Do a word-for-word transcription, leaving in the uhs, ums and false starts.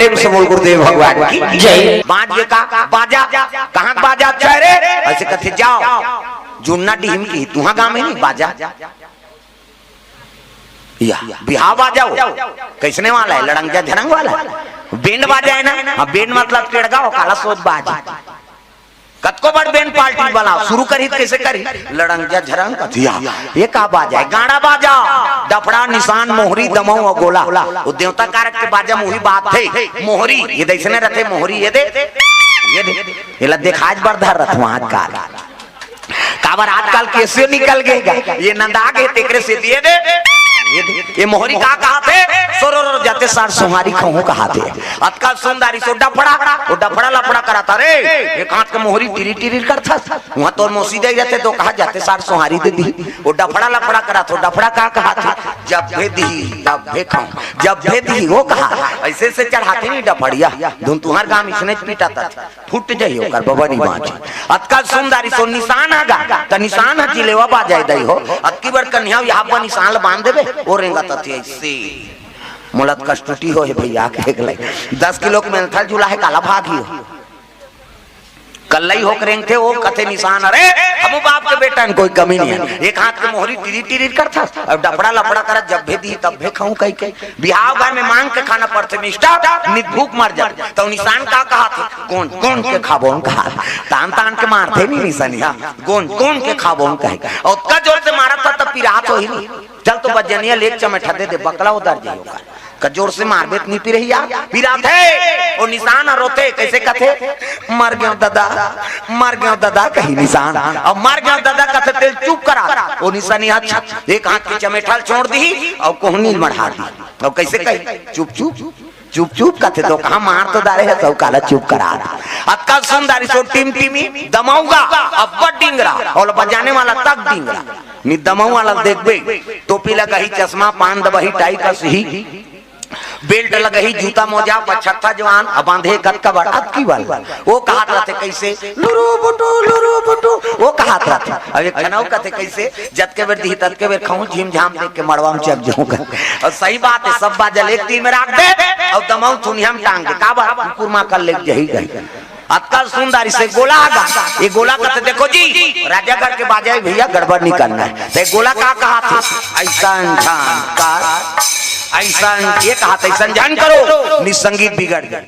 प्रेम से बोल गुरुदेव भगवान की जय। बाज ये का बाजा, कहाँ के बाजा? चाहे रे, ऐसे कथे जाओ जुन्ना डीह म की, तुहा गाँव में नहीं बाजा। या बिहाव बाजा हो, कैसने वाला है? लड़ंगजा झरंग वाला। बैंड बाजा है ना? हाँ, बैंड मतलब टेड़गा हो, काला सोच बाज। कतको बड़ बैंड पार्टी बनाओ, शुरू करी त कैसे करी? लड़ंगजा झरंग कथिया। ये का बाजा है? गाड़ा बाजा, डफड़ा, निसान, मोहरी, दमऊ अउ गोला। वो देवता कारक के बाजा म उही बाजथे। मोहरी ये दइसने रथे, मोहरी ये दे, ये दे, ये ला देखाज बर धर रथवा आजकल। काबर आजकल केसियो निकल गे, ये नंदा गे, तेकरे से दिए दे। ये दे, ये मोहरी का कहाथे? सोरो रो जाते सार सोहारी खहूँ कहाथे। अतका सुंदर इसो डफड़ा, वो डफड़ा लफड़ा कराथा रे। एक हाथ के मोहरी टिरी टिरी करथा, वहाँ तोर मौसी जाई रहते तो कहा जाते सार सोहारी दे दी। वो डफड़ा लफड़ा कराथा, डफड़ा का कहाथे? जब भे दी, तब भे खाऊं। जब भे दी, वो कहा, ऐसे से चढ़ाथे नहीं डफड़िया। धुन तुहार गाँव इसने पीटा था। फुट जाई ओकर बबरी बाँची। अतका सुंदर इसो निसान ह गा, त निसान ह जिलेवा बाजाय दई हो। अतकी बड़ कन्या यहाँ पर निसान ल बांध देबे, वो रेंगत अथे ऐसे। मोला त कष्टुटी हो हे भैया, के एक लाई। दस किलो के मेंथल झूला हे, काला भागी हो। कल्लई होक रेंगथे, वो कथे निसान, अरे, हमू बाप के बेटा न, कोई कमी नहीं है। एक हाथ के मोहरी टिरी टिरी करथस, अब डफड़ा लफड़ा करत, जब भे दी, तब भे खाऊं कही के। बिहाव घर में मांग के खाना पड़थे मिस्टर, नित भूख मर जाथे। तो निसान का कहाथे? गोंज गोंज के खाबोन कहा। तान तान के मारथे नहीं निसनिया, गोंज गोंज के खाबोन कहे। और ओतका जोर से मारत था तब पिरात हो ही नहीं। चल तो बजनिया लेके चमेठा दे दे, बकला उधर जाई ओकर। का जोर से मारबे त नहीं पिरही यार, पिराथे। ओ निसान ह रोथे, कैसे कथे? मर गयो दादा, मर गयो दादा कही निसान। अब मर गयो दादा कथे तेल चुप करा। ओ निसनिया एक हाथ के चमेठा ल छोड़ दी और कोहनी ल मढ़ा दी। अब कैसे कही? चुप चुप, चुप चुप कथे तो कहा मार तो डारे हे, सब काला चुप करा। अतका सुंदर इसो टिमटिमी दमऊ गा, अब्बड़ डिंगरा, और बजाने वाला तक डिंगरा। नि दमऊ वाला देखबे, टोपी लगही, चश्मा, पान दबही, टाई कसही, बेल्ट लगही, जूता मोजा, पछत्ता जवान, अब बांधे कतका बड़, अतकी बड़। वो कहात रथे कैसे? लुरु बुटु, लुरु बुटु, वो कहात रथे। अब एक ठन अउ कथे कैसे? जतके बेर दिही, ततके बेर खाऊं, झिम झाम देख के मड़वा में चक जाऊं। और सही बात है, सब बाजा ल एक तीर में राख दे, और दमऊ थुनिया में टांग दे। काबर? कुकुर माँ कल लेके जही गई। अतका सुंदर इसे गोला आ गा। ये गोला कथे, देखो जी, राजागढ़ के बाजा है भैया, गड़बड़ नहीं करना है। तो ये गोला का कहाथे? ऐसा झन कर, ऐसा, ये कहाथे, ऐसा झन करो, नि संगीत बिगड़ जाए।